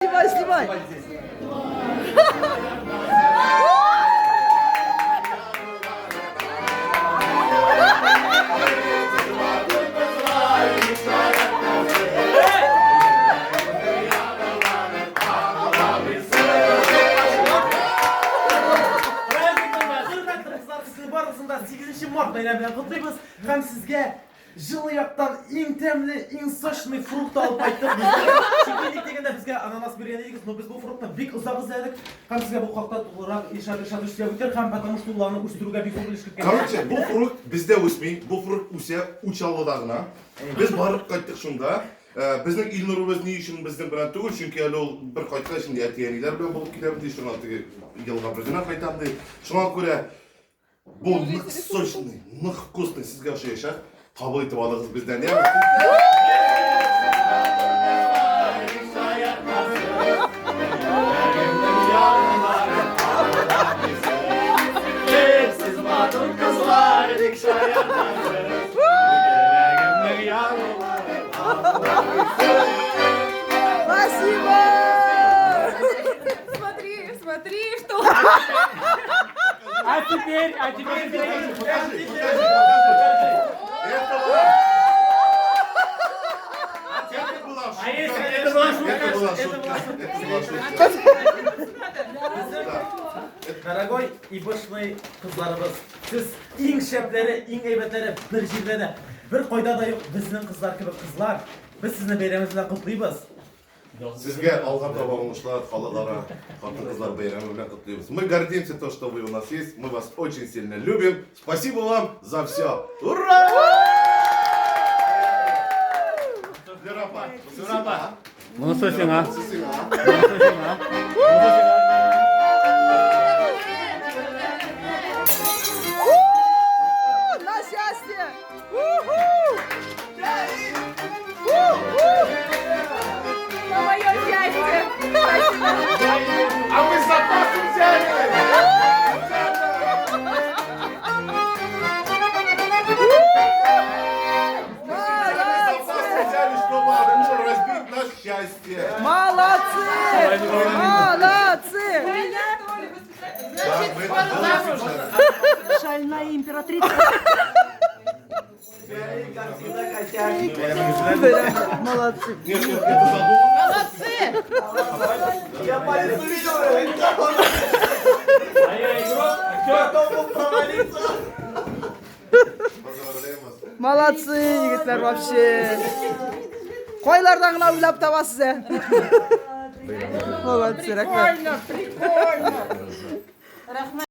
Снимай, снимай. Хөрмәтле кызлар, сезне барыгызны да 8 март бәйрәме белән котлыйбыз һәм сезгә җылы яктан иң тәмле, иң сочный фрукт алып кайттык без. Чөнки ник дигәндә безгә ананас биргән идегез, но без бу фруктны бик озак эзләдек һәм сезгә бу хакта тулырак Илшат Илшатович сөйләп үтәр һәм потому что ул аны үстерүгә бик зур өлеш керткән. Короче, бу фрукт бездә үсми, бу фрукт үсә Учалыда гына. Без барып кайттык шунда. Безнең Илнурыбыз ни өчен безнең белән түгел, чөнки әле ул бер кайткач инде әти-әниләр белән булып китәм ди, шуңа теге елга бер генә кайтам ди. Шуңа күрә бу нык сочный, нык вкусный сезгә ошаячак. Кабул итеп алыгыз бездән, яме? Спасибо! Смотри, смотри, что... А теперь, Покажи, покажи, покажи. Это была шутка. Это была шутка. Это была Это шутка. была шутка. Это была шутка. Дорогой и башный кызларыбыз, сез иң шәпләре, иң әйбәтләре бер җирдә дә, бер кайда да юк безнең кызлар кебек кызлар. Без сезне бәйрәмебез белән котлыйбыз. Сезгә алга таба уңышлар, халыкара хатын-кызлар бәйрәме белән котлыйбыз. Мы гордимся то, что вы у нас есть. Мы вас очень сильно любим. Спасибо вам за все. Ура! Флера апа, Флера апа. Монысы сиңа. Монысы сиңа. Монысы сиңа. Монысы сиңа. На счастье! Уху! Уху! На мое счастье! А мы с запасом взяли! Мы с запасом взяли, чтобы одну разбить на счастье. Молодцы! Молодцы! Да, мы это делаем. Шальная императрица. Молодцы. Нет, нет, это задумано. Молодцы! Я палец увидел, А я игрок, актер. готов был провалиться. Поздравляем вас. Молодцы, егетләр, вообще. Кайлардан гына уйлап табасыз, ә? Молодцы, рәхмәт. Прикольно, прикольно.